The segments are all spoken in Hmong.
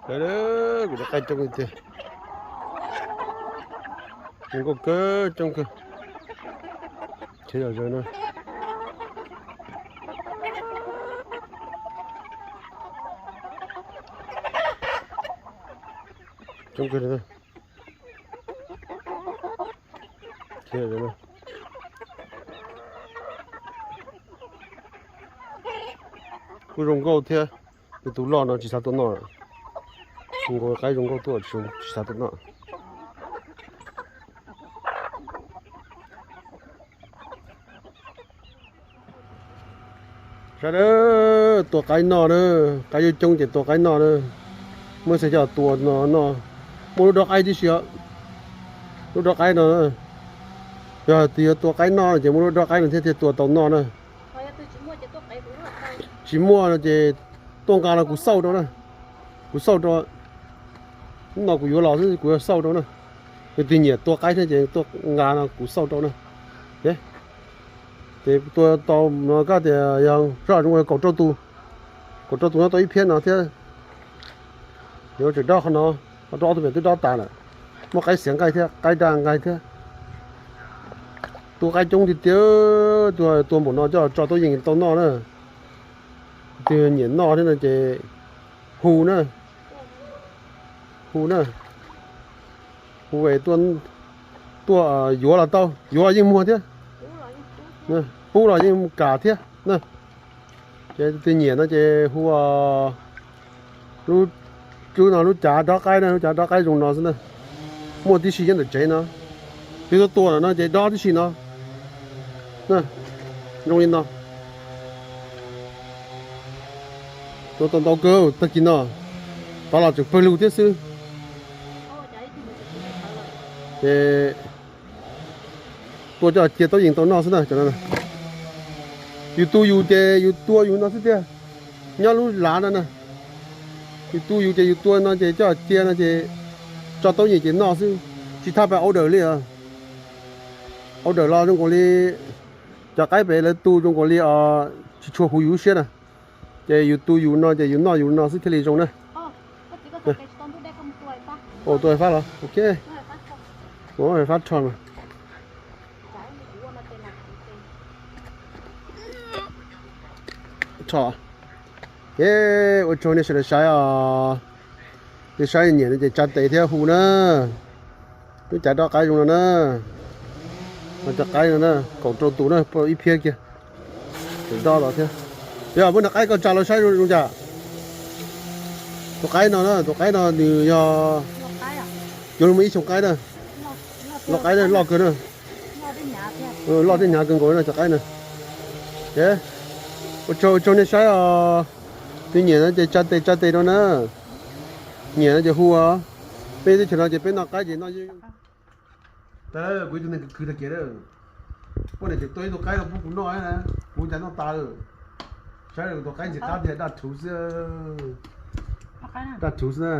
Sawv daws, kuv cov qaib coob tiag tiag. Zoo nkauj kawg, coob kawg. Thiab yog zaws na. Coob kawg li na. Thiab kuj zoo nkauj thiab. Tus loj no tsis xav tuaj noj. Nkaus qaib zoo nkauj tuaj tsis xav tuaj noj. Sawv daws, tua qaib noj na, qaib coob coob ces tua qaib noj na. Muab xav coj tua no noj. Muaj lub dob qaib tib si os. Lub dob qaib no, yog tias yuav tua qaib noj ces muaj lub dob qaib no thiaj thiaj tua tau noj na. Tsis muaj no ces tuaj nqa los kuv xauj rau na. Kuv xauj rau. Hnub no kuv yuav los xwb kuv yuav xauj rau na. Yog tus nyiam tua qaib thiab ces tuaj nqa no kuv xauj rau na. Ces tua tau no koj tias yog zoj zoo kaum rau tus, kaum rau tus no tau ib phiab no thiab. Yuav tsum dob qhov no, qhov dob twb pem twb dob tas lawm. Muaj qaib xiav nqaij thiab qaib daj nqaij thiab. Tua qaib coob tiag tiag, tua npaum no coj tso tuaj yeem tau noj na. Tus nyiam noj thiab no ces hu na, hu na, hu es tuaj yuav los tau, yuav los yeej muag thiab, pub los yeej kam thiab na. Ces tus nyiam no ces hu lub, lub no lub cav dob qaib na, lub cav dob qaib zoo no xwb na. Muaj tib si nyob ntawm tsev no. Twb tuaj tua lawm no ces dob tib si no. Zoo li no. Tua tau ntau kawg tag kis no. Tod los tseem pawg lug thiab xwb. Ces tua coj cia tuaj yeem tau noj xwb na. Yus tu yus ces yus tua yus no xwb tiag. Nyob lub lav no na. Yus tu yus ces yus tua no ces coj cia no ces tso tuaj yeem ces noj xwb. Tsis thaj pab order li os. Order los zoo nkaus li cov qaib pem lawv tu zoo nkaus li os, tsis tshua huv yus lub siab na. Ces yus tu yus no ces yus noj yus no xwb thiaj li zoo na. Tua fab los ok. Ua fab tho mas. Tho. Ces ua tsaug nej sawv daws saib os. Nej saib nyiam no ces tsa tes thiab hu na. Lub cav dob qaib zoo no na. Cov qaib no na, kaum rau tus na, ib phiab kiag. Dob los thiab. Yog muab nrog qaib koj tsa los saib zoo cas. Tus qaib no na, tus qaib no nws yog, yuav luag muaj ib xyoos qaib na. Loj qaib na, loj kawg na. Loj thiab hnyav kawg nkaus na cov qaib na. Ua tsaug ua tsaug nej saib os. Tus nyiam no ces tsa tes tsa tes rau na. Nyiam no ces hu os. Peb teb chaws no ces peb noj qaib ces noj yeej. Kuv ib tug neeg khwv tag kiag. Poj niam tseem tua ib tug qaib los pub kuv noj na. Kuv cas noj tas lawm. Saib tus qaib ntxim qab tiag, daj rhuv xwb. Daj rhuv xwb na.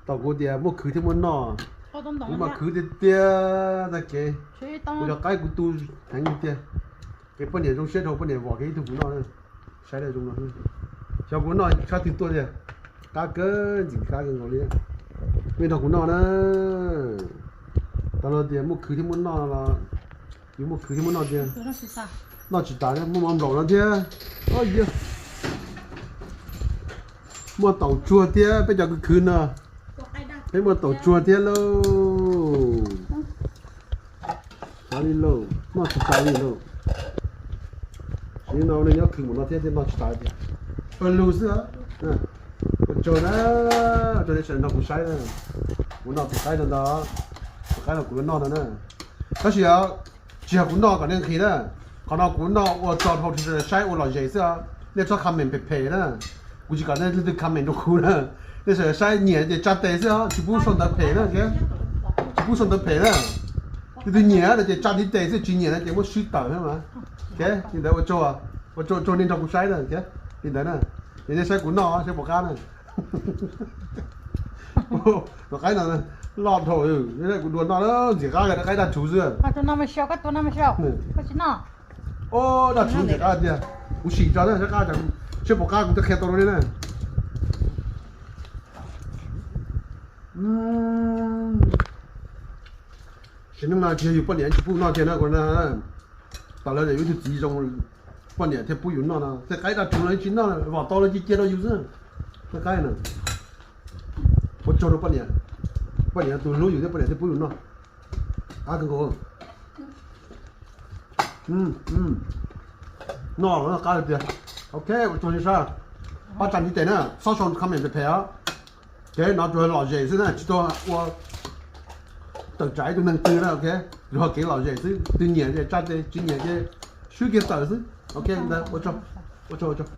Tau kuv tias muaj khwv thiab muaj noj. Kuv mas khwv tiag tiag tag kev. Kuv cov qaib kuv tu heev tiag. Ces poj niam zoo siab dhau poj niam vom kiag ib tug kuv noj. Saib zoo no. Xyov kuv noj sab twg tuaj tiag. Qab kawg, ntxim qab kawg nkaus li. Mej nrog kuv noj na. Tau no tias muaj khwv thiab muaj noj los, yus muaj khwv thiab muaj noj tiag. Noj tsis tas, muaj mov nplaum no thiab. Muaj taum tsuag thiab, peb cov khwv khwv no. Peb muaj taum tsuag thiab lauj. Xav li lauj, noj tsis tas li lauj. Sim no nej nyob khwv mus no thiab thiaj noj tsis tas tiag. Pawg lug xwb. Ua tsaug na, ua tsaug nej sawv daws nrog kuv saib na. Kuv noj tus qaib no ntag, tus qaib no kuv yuav noj no na. Tab sis tsis yog kuv noj kom nej nqhis na. Qhov no kuv noj ua tso rau sawv daws saib ua lom zem xwb os. Nej txhob comment phem phem na. Kuv tsis kom nej leej twg comment rau kuv na. Nej sawv daws saib nyiam ces tsa tes xwb os, tsis pub sau ntawv phem na. Tsis pub sau ntawv phem na. Leej twg nyiam no ces tsa ntiv tes xwb, tsis nyiam no ces muab swb tawm xwb mas. Li ntawd ua tsaug, ua tsaug nej nrog kuv saib na. Li ntawd na, ces nej saib kuv noj saib puas qab na. Tus qaib no loj dhau, kuv dua noj ntxim qab, qaib daj rhuv xwb. Daj rhuv ntxim qab tiag, kuv sim tso na, saib puas qab kuv thiaj qhia tau rau nej na. Sim neej no tsis yog yus poj niam tsis pub noj kiag na, kuv na. Tam lawv yus ib tug txiv zoo, poj niam thiaj pub yus noj no, tej qaib daj rhuv los tsis noj, vom tau los cia cia rau yus xwb. Tej qaib na, ua tsaug rau poj niam, poj niam tus hlub yus thiab poj niam thiaj pub yus noj. Qab kawg nkaus. Noj los noj qab tiag. Ok, ua tsaug sab, pab tsa ntiv tes na, txhob sau comment phem phem os. Kev no tsuas lom zem xwb na, tsis tau ua tawm tsam ib tug neeg twg na, ok. Luag kev lom zem xwb, twg nyiam ces tsa tes, tsis nyiam ces swb kiag tawm xwb. Ok, ntawd ua tsaug, ua tsaug, ua tsaug.